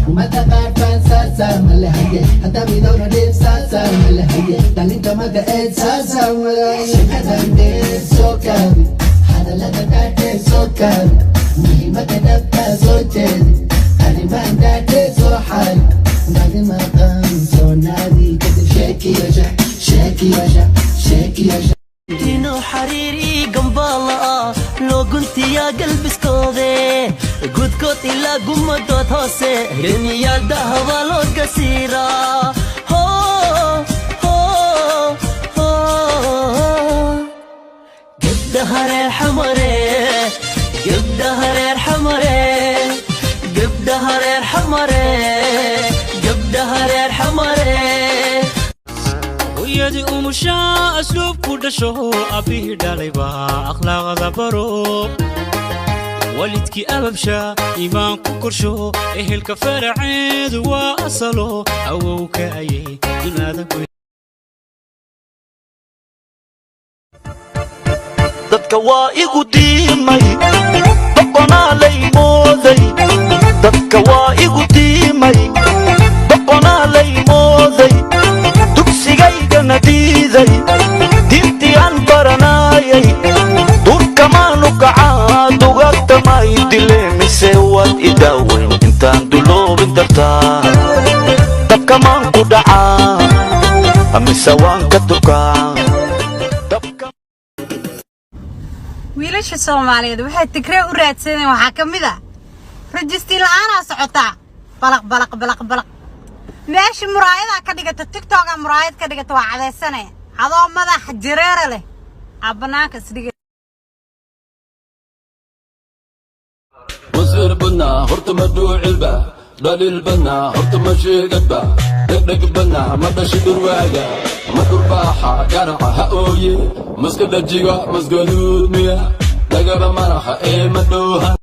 Ummadda qaar baan saasaa male haye, hadda midowna dhib saasaa male haye, dhalinta mada eed saasaa male. Shekadan dheer soo kaabi, hadallada dhaadheer soo kaabi, muhiimada dhabtaa soo jeedi, arrimahan dhaadheer soo xaali, naga maqan soo naadi, kadib sheekiyasha sheekiyasha sheekiyasha. Tino xariiri gambaala ah loo guntiyaa galbiskoode, gudkood ilaa gumadood hoose geniyaal dahaba loo gasiiraa. Ho ho ho, gabdhaha reer Xamare, gabdhaha reer Xamare, gabdhaha reer Xamare, gabdhaha reer Xamare. Hooyadii umushaa asluub ku dhasho, abbihii dhalaybaa akhlaaqda baro, walidkii ababsha iimaan ku korsho, ehelka faraceedu waa asalo, awowka ayay dunaada. Dadka waa igu diimay, doqonaalay mooday. Dadka waa igu diimay, doqonaalay mooday, dugsigaygana diiday, diintii aan baranaayay duurkamaanu kacaa, dugaagtamay dile, mise waad i daaweyn intaan duloobin dartaa? Dabkamaan ku dhacaa mise waan ka durkaa? Wiilasha Soomaaliyeed waxay Tigree u raadsadeen waxaa ka mid a rajistiin la'aanaa socotaa, balaq balaq balaq balaq. Meesha muraayadaa ka dhigata, TikToka muraayad ka dhigata, waa cadaysanaya adoo madax jareera leh aa bannaanka isdhigay. Wasiir badnaa horta ma dhuucilba, dhaliil badnaa horta ma sheegadba, dhegdheg badnaa ma dhashi dhurwaaga, ma dhurbaaxa garaca ha ooye, maska dhajiga masgaduud miya, dhagaba maraxa ee ma dhoohan.